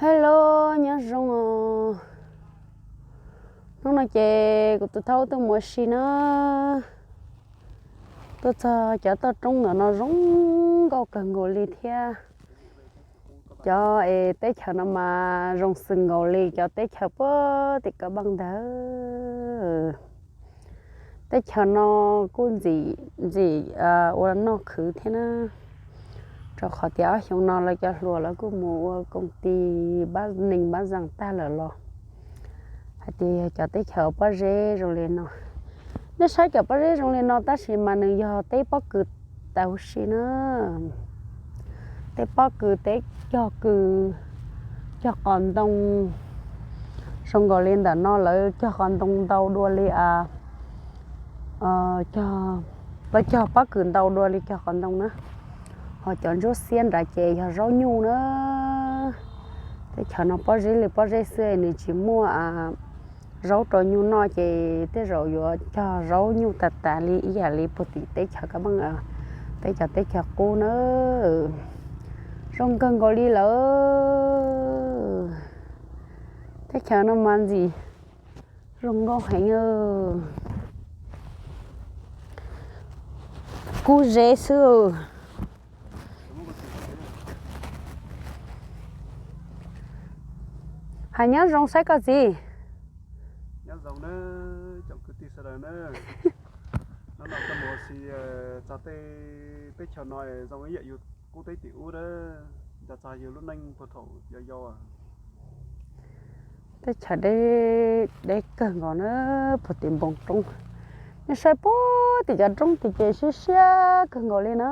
Hello, nyob zoo os. Hnub no ces kuv tus thaub tuaj mus ua si na. Tuaj txog cov toj roob ntawm no zoo nkauj kawg nkaus li thiab. Cov es teb chaws no mas zoo xws nkaus li cov teb chaws puag tim Kav Npaaj ntawd. Teb chaws no kuj ntxim ntxim ua noj khwv thiab na, rau qhov tias ob xyoo no lawv cov hluas lawv kuj mus ua koom ti pab neeg pab zaas tag lawm los hais tias yog cov teb chaws pob zeb zoo li no. Nej saib cov pob zeb zoo li no tab sis mas nws yog teb pob kws tas huv si na. Teb pob kws, teb cog kws, cog qos ntoo. Zoo nkaus li ntawm no lawv cog qos ntoo ntau dua li, lawv cog pob kws ntau dua li cog qos ntoo na. Ho cov ntsuab xiab nrad ces yog zaub nyuj na. Teb chaws no pob zeb li pob zeb xwb, nws tsis muaj zaub rau nyuj noj ces tej zaum yuav cog zaub nyuj tas tas li ib yam li puag tim teb chaws Kav Npaaj, peb cov teb chaws qub na. Zoo kawg nkaus li lawm. Teb chaws no mas ntxim zoo nkauj heev. Kub zeb xwb. Hais nyob zoo saib koj txiv. Nyob zoo na, tsoom kwv tij sawv daws na. Hnub no tuaj mus ua si txog tej teb chaws no zoo ib yam yus qub teb tim ub na, nco txog yus lub neej puag thaum yau yau. Teb chaws deb, deb kawg nkaus na, puag tim npoo roob. Nej saib puag tim cov roob tim ces siab siab kawg nkaus li na.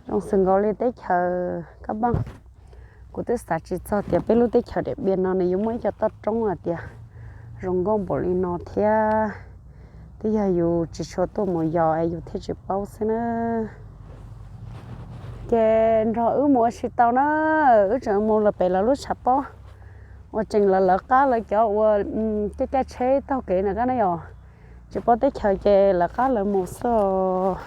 Zoo xws nkaus li teb chaws Kab Npaaj. Kuv twb xav tsis txog tias peb lub teb chaws Diam Npiam no nws yuav muaj ib co toj roob hais tias zoo nkauj npaum li no thiab. Twb yog yus tsis tshua tuaj mus yos es yus thiaj tsis paub xwb na. Ces nrog wb mus ua si tau na, wb tseem mus lawm pem lawv lub tshav pob uas tseem lawv lawv qab lawv cov uas caij caij tsheb taug kev na kab na yom. Tsis paub teb chaws ces lawv qab lawv mus xwb os.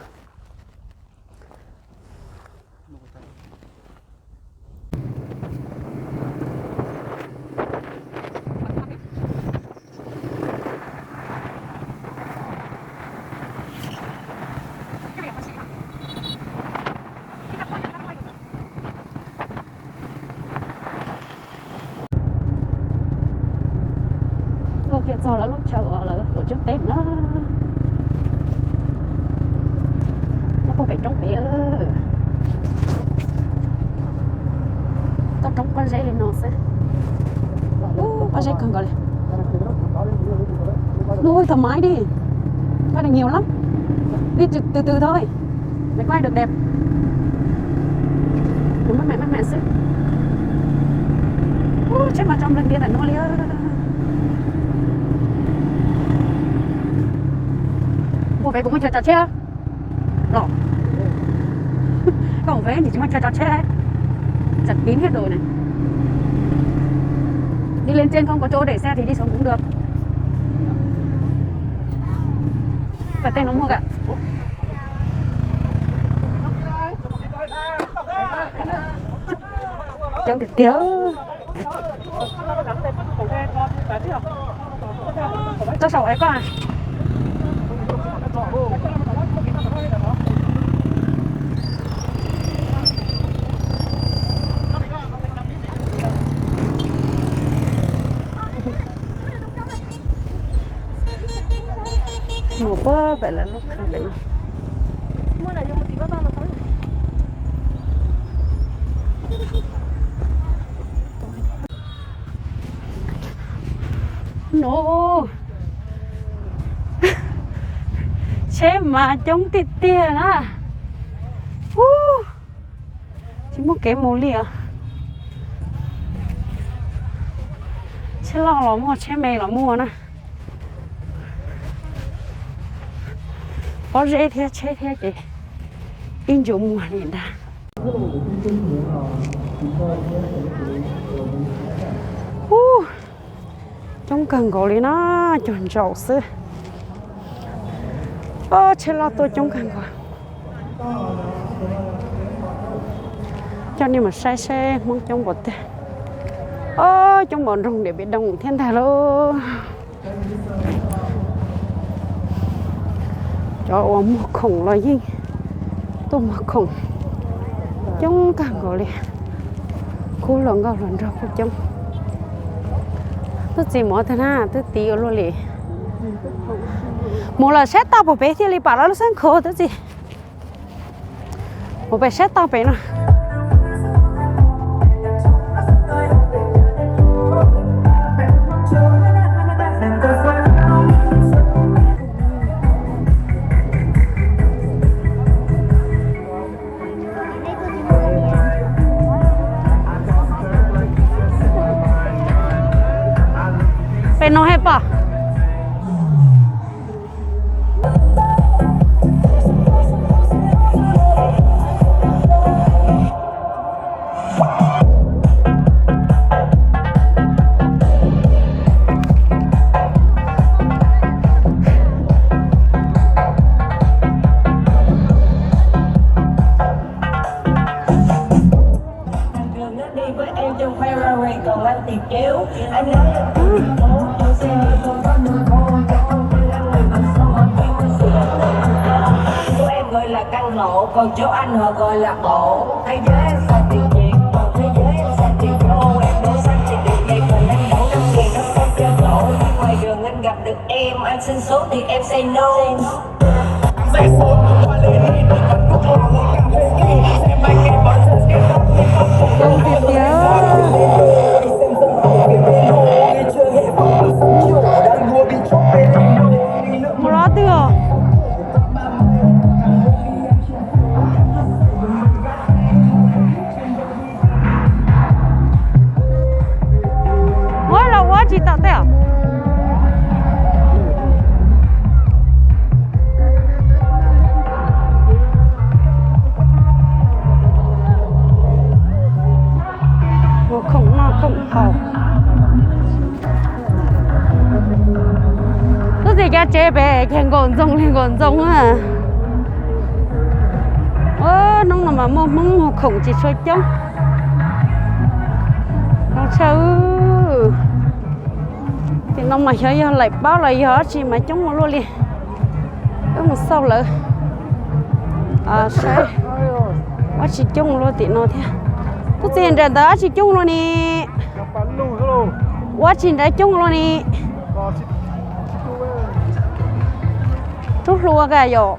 Tuaj kiag txog lawv lub chaw uas lawv tuaj tsev teb na. Nyob puag pem roob pem. Toj roob pob zeb li no xwb. Pob zeb kawg nkaus li. Nuôi thoải mái đi. Thoát được nhiều lắm. Đi từ từ từ thôi. Mày quay được đẹp. Mát mẻ mát mẻ xíu. Ú, tsheb mas tso npleeg tiag ntawm no li. Ua pem kuv muaj chaw tso tsheb los. Koj ua pem tsis muaj chaw tso tsheb. Chặt kín hết rồi này. Đi lên trên không có chỗ để xe thì đi xuống cũng được. Và tên nó mua cả. Coob tiag tiag. Toj saum es koj. Mus puag pem lawv lub khw pem no. Nov, tsheb mas coob tiag tiag na. Ub, tsis muaj kev mus li os. Tsheb loj los muaj, tsheb me los muaj na. Pob zeb thiab tsheb thiab ces ib ntsug muag li ntag. Ub, coob kawg nkaus li na, cuag ntsaum xwb. Tsheb loj tuaj coob kawg nkaus. Coj nej mus saib saib Hmoob coob npaum twg. Ob, coob npaum nroog Điện Biên Đông thiab ntag lauj. Cov uas muag khoom los yeej tuaj muag khoom coob kawg nkaus li. Khub hluas nkauj hluas nraug kuj coob. Tub txis mus tag na, twb tiv ua luaj li. Mus lawm saib tau pom pem thiaj li pom lawv lub xab nkhaus tub txis. Mus pem saib tau pem no. Pem no he pom. Mus lo twg os? Ua los ua tsis tau tej os. Ua khoom noj khoom haus. Tub txis cov tsev pem ces nkaum ntxoov li nkaum ntxoov a. Hnub no mas muaj Hmoob mus khoom tsis tshua coob. Zoo tshaj. Tim no mas xyov yog laim paub los yog dab tsi mas coob ua luaj li. Wb mus xauj lawv saib. Ua tsis coob luaj tim no thiab. Tub txis nram ntawd ua tsis coob luaj ni. Ua tsis nrad coob luaj ni. Rub hlua ka yom.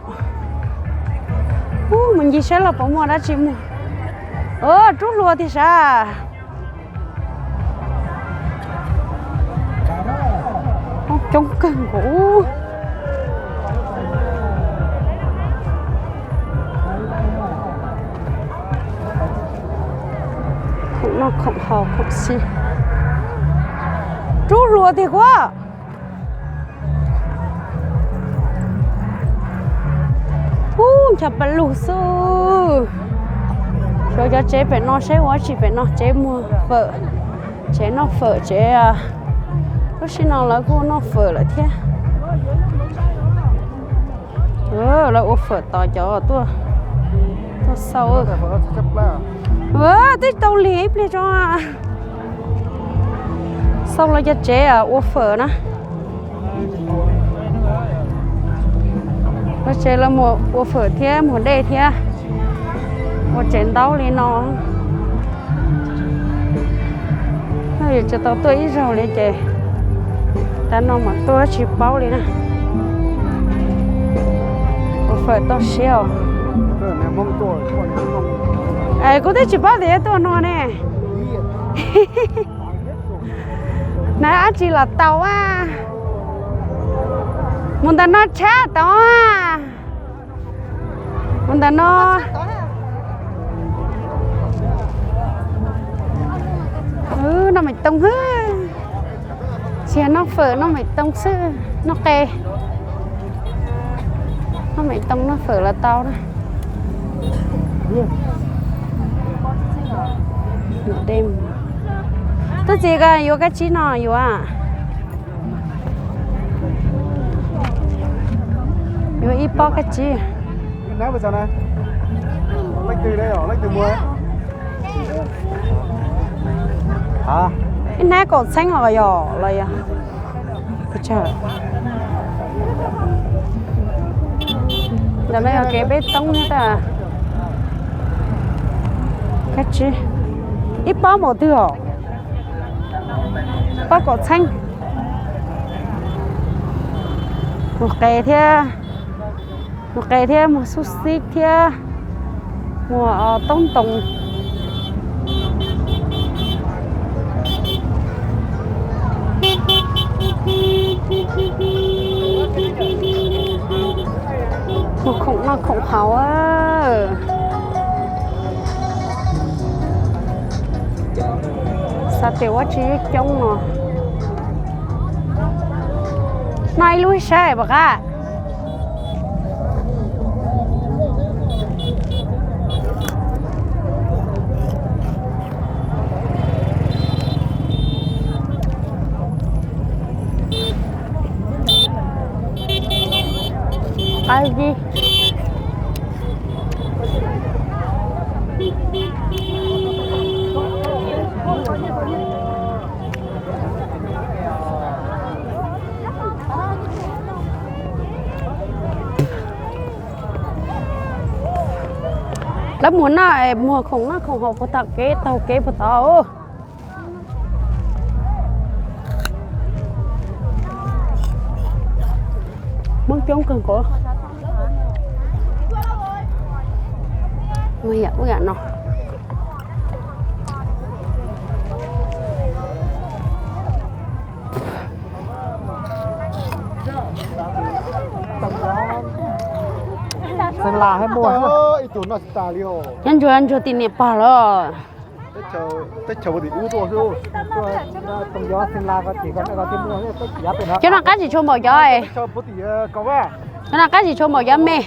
Ub, mus ncig saib los puas muaj dab tsi muag. Rub hlua tiag sav. Coob kawg nkaus. Khoom noj khoom haus khoom siv. Rub hlua tiag kuab. Ub, ncho pa lug xwb. Xyov cov tsev pem no seb ua tsi pem no, tsev muag fawm, tsev noj fawm tsev. Lub sij no lawv kuj noj fawm lawm thiab. Lawv ua fawm tos cov tuaj, tuaj xauj. Twb tau lig ib pliag tso. Xauj lawv cov tsev ua fawm na. Lawv tsev lawv mus ua fawm thiab muag dej thiab ua tsev ntaub li no. Yuav tsis tau tuaj ib zaug li ces tav no mas tuaj tsis paub li na. Ua fawm toj siab os. Es kuv twb tsis paub tias tuaj no ne. Na dab tsi los tau a. Mus ntawm no tshab tau a. Mus ntawm no. Noj me tooj xwb. Tsis yog noj fawm, noj me tooj xwb, noj qe. Noj me tooj noj fawm los tau na. Tub txis, yuav kab tsib no yuav. Yuav ib pob kab tsib. Ib hnab kaum txheeb los yog los yog. Ntawm no yog kev peb toob thiab tas. Kab tsib, ib pob npaum twg os? Pob kaum txheeb. Mus qe thiab, mus qe thiab, muag xub xib thiab, muag toob ntoo. Muag khoom noj khoom haus. Xav tias ua tsis yeej coob no. Noj ib lub saib puas qab. Qab zib. Lawv muag noj, muag khoom noj khoom haus puag tom kev, taug kev puag tod. Hmoob coob kawg nkaus. Muag yam ub yam no. Nyob ntsuag ntsuag tim niam pog lawm. Cov no qab tsis tshua npaum cov, cov no qab tsis tshua npaum cov me.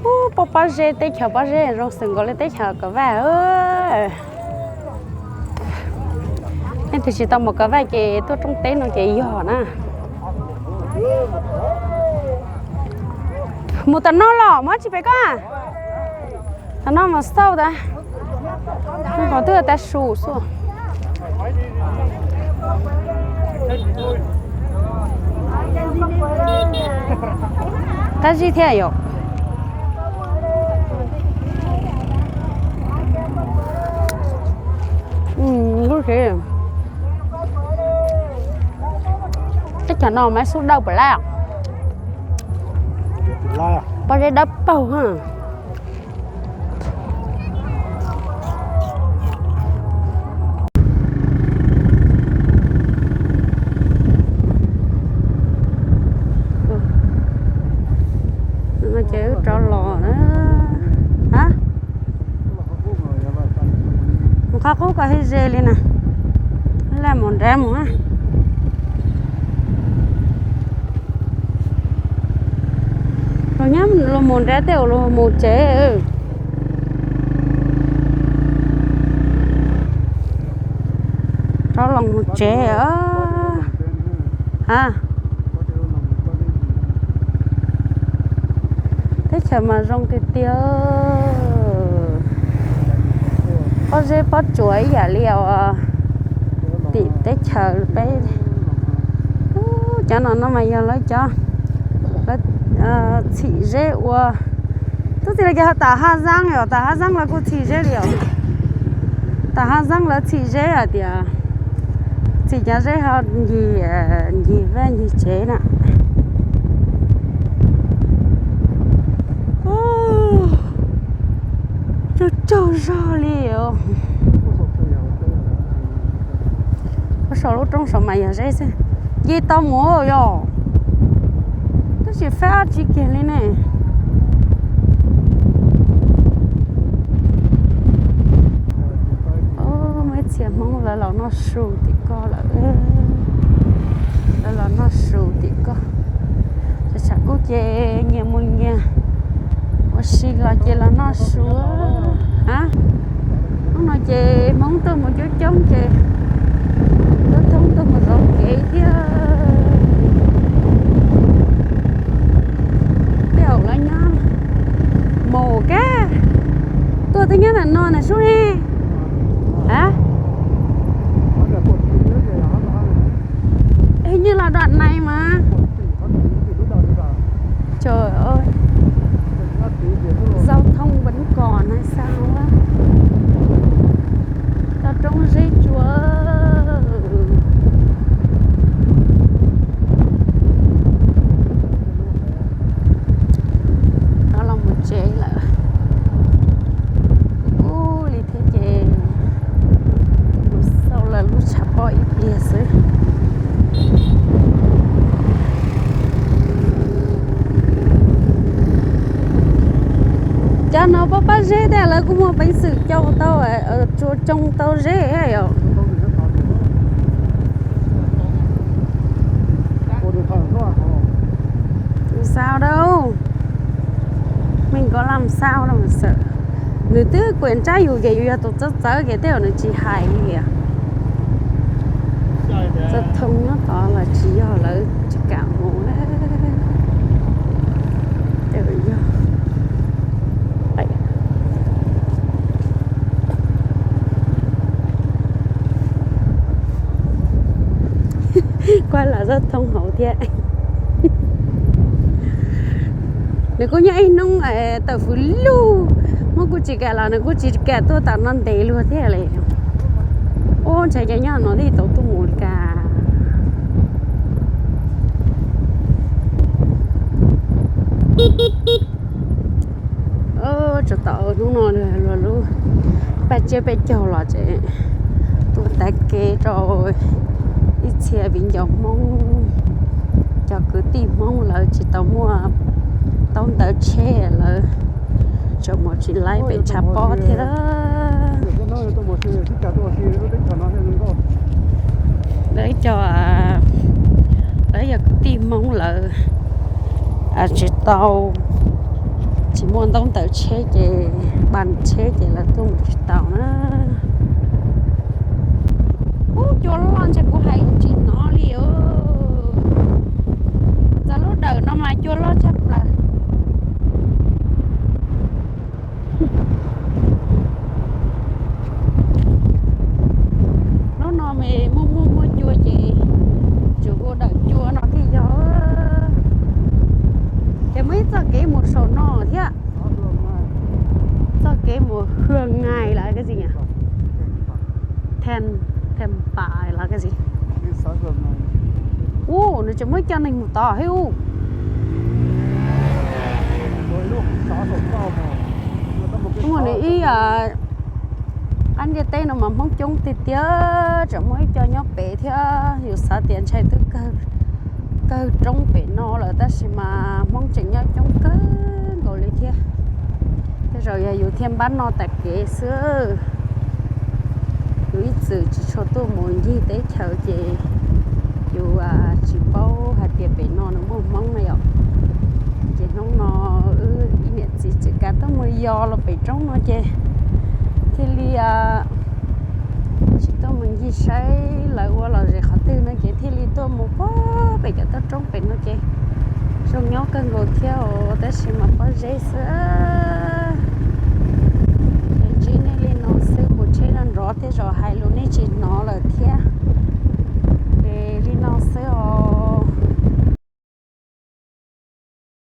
Ub, pob pob zeb, teb chaws pob zeb zoo xwm nkaus li teb chaws Kav Vaj. Nej twb tsis tau mus Kav Vaj ces tuaj rooj teb no ces yog na. Mus tom no los mas tsis pem koj. Tom no mas xauj tas. Qhov twg tas su xwb. Qab zib thiab yom. Lub teb chaws no mas xub dawb pam lab. Pob zeb dawb paug. Ces wb rov los na. Mus qhov qub kom ze li na. Laj mus nrad mus. Los nyob los mus nrad tej uas los mus tsev. Rov los mus tsev. A, teb chaws mas zoo tiag tiag. Pob zeb pob tsuas ib yam li os. Tim teb chaws peb, cov no no mas yog lawv cov, lawv txhim zeb ua. Tub txij li ces ho tam Haj Zaab os, tam Haj Zaab lawv kuj txhim zeb li os. Tam Haj Zaab lawv txhim zeb hais tias txhim cov zeb ho ncig, ncig vaj ncig tsev na. Tsaug tsaug zog li os. Ua saum lub roob saum mas yog zeb xwb. Nce tau mus yog, tab sis faib dab tsi kiag li ne. Muaj ib txhia Hmoob lawv los noj su tim ko lawm. Lawv los noj su tim ko. Tshav kub ces nyias mus nyias, ua si los ces los noj su. Hnub no ces Hmoob tuaj mus coob coob ces tuaj thoob tuaj mus zov kev thiab. No nè Sub ne. Hả? Hình như là đoạn này mà. Trời ơi. Giao thông vẫn còn hay sao á? Tao trông dễ chua. Đó là một chế lạ. Ui li thiab ces mus xauj lawv lub tshav pob ib pliag xwb. Cov no pob pab zeb tej lawv kuj muaj peev xwm coj tau, coj tau zeb yom. Sao đâu. Mình có làm sao đâu mà sợ. Nws twb kuem ntsab yus ces yus yog tus txawv txawv ces tej zaum nws tsis hais li tias. Txoj thoob nyob tod los tsis yog lawv tsis kam mus. Tej zaum yog. Kuaj los zaj thoob hauv thiab. Nws kuj nyob ib hnub tawm fwv lug, muab kuj tsis kam los nws kuj tsis kam tuaj tam no ntev luag thiab li. Ub, ntshai cov nyob no thiaj tau tuaj mus li cas. Tsuas tau hnub no luag lub paj tsiab peb caug los tseem tuaj tav kev rau ib txhia viv ncaus Hmoob, cov kwv tij Hmoob lawv tsis tau muaj taub ntawv tsheb lawv tseem mus tsis laib pem tshav pob thiab. Lawv cov, lawv yog kwv tij Hmoob lawv tsis tau, tsis muaj ntaub ntawv tsheb ces, npav tsheb ces lawv tuaj mus tsis tau na. Ub, cua loj ntshe kuv hais tsis hnov li os. Txog lub dawm no mas cua loj tshaj plaws. Hnub no mas muaj muaj muaj cua ces tsuas ua dawm cua no thiaj yog. Ces muaj ib txoj kev mus saum no thiab. Txoj kev mus Hwm Ngais los kab zis, Them, Them Pais los kab zis. Ub, nws tseem muab coj neeg mus tod thiab ub. Mus nws ib qab ntiaj teb no mas Hmoob coob tiag tiag, tseem muaj ib co nyob pem thiab. Yus xav tias ntshai twb kawg roob pem no lawm tab sis mas Hmoob tseem nyob coob kawg nkaus li thiab. Tej zaum yog yus thiaj npab noj tas kev xwb. Yus ib txwm tsis tshua tuaj mus ncig teb chaws ces yus tsis paub hais tias pem no nws muaj Hmoob na yom. Ces hnub no wb ib niam txiv tseem kav tuaj mus yos los pem roob no ces thiaj li tsis tuaj mus ncig saib lawv ua lom zem qhov twg no ces thiaj li tuaj mus puag pem cov toj roob pem no ces zoo nyob kawg nkaus thiab os, tab sis mas pob zeb xwb. Ces ntsib nej li no xwb, mus tsheb nrov nrov tej zaum hais lus nej tsis hnov lawm thiab. Ces li no xwb os.